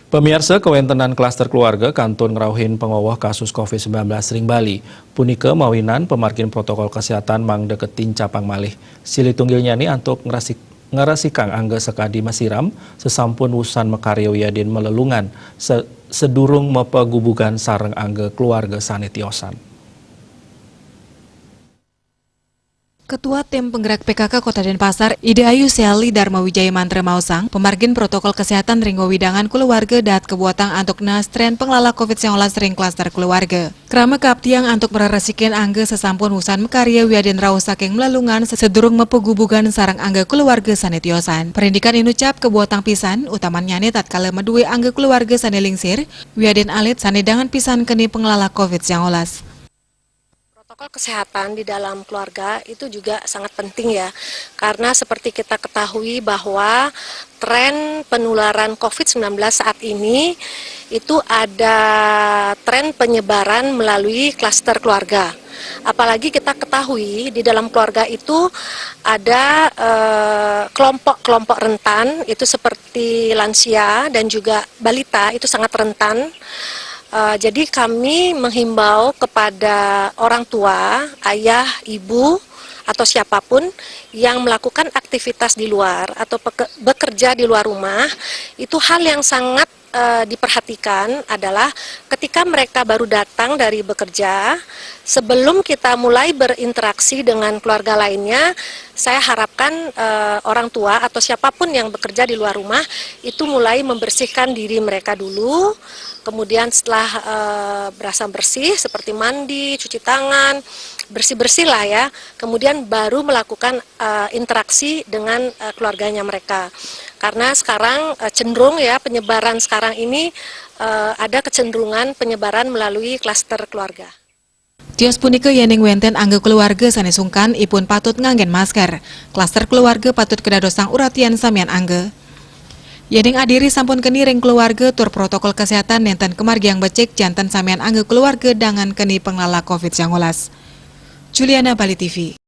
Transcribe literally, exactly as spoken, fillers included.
Pamiarsa, kawéntenan klaster keluarga kantun ngrauhin pangowoh kasus covid sembilan belas ring Bali. Punika mawinan pamargin protokol kesehatan mangda katincapang malih. Silih tunggilnyané antuk ngrasik-, ngresikang angga sakadi masiram, sasampun wusan makarya wiadin malelungan, sa-, sadurung mapagubugan sareng angga keluarga sané tiosan. Ketua Tim Penggerak P K K Kota Denpasar, Ida Ayu Sally Dharma Wijaya Mantra maosang, pamargin protokol kesehatan ring wewidangan kulawarga dahat kabuatang antuk naas trén panglala covid sembilan belas ring klaster kulawarga. Krama kaaptiang antuk mreresikin angga sasampun wusan makarya wiadin rauh saking malelungan sadurung mapagubugan sareng angga kulawarga sané tiosan. Parindikan inucap kabuatang pisan, utamannyané tatkala madué angga kulawarga sané lingsir, wiadin alit sané dangan pisan keni panglala covid sembilan belas. Protokol kesehatan di dalam keluarga itu juga sangat penting ya, karena seperti kita ketahui bahwa tren penularan covid sembilan belas saat ini itu ada tren penyebaran melalui klaster keluarga. Apalagi kita ketahui di dalam keluarga itu ada, eh, kelompok-kelompok rentan, itu seperti lansia dan juga balita, itu sangat rentan. Eh, jadi kami menghimbau kepada orang tua, ayah, ibu, atau siapapun yang melakukan aktivitas di luar atau peke-, bekerja di luar rumah, itu hal yang sangat, eh, diperhatikan adalah ketika mereka baru datang dari bekerja, sebelum kita mulai berinteraksi dengan keluarga lainnya, saya harapkan, eh, orang tua atau siapapun yang bekerja di luar rumah itu mulai membersihkan diri mereka dulu. Kemudian setelah, eh, berasa bersih seperti mandi, cuci tangan, bersih-bersih lah ya. Kemudian baru melakukan, eh, interaksi dengan, eh, keluarganya mereka. Karena sekarang, eh, cenderung ya penyebaran sekarang ini, eh, ada kecenderungan penyebaran melalui klaster keluarga. Tios punika yéning wénten angga kulawarga sané sungkan, ipun patut nganggén masker. Klaster kulawarga patut kadadosang uratian samian angga. Yéning adiri sampun keni ring kulawarga tur protokol kesehatan nénten kamargiang becik janten samian angga kulawarga dangan keni panglala covid sembilan belas. Juliana, Bali T V.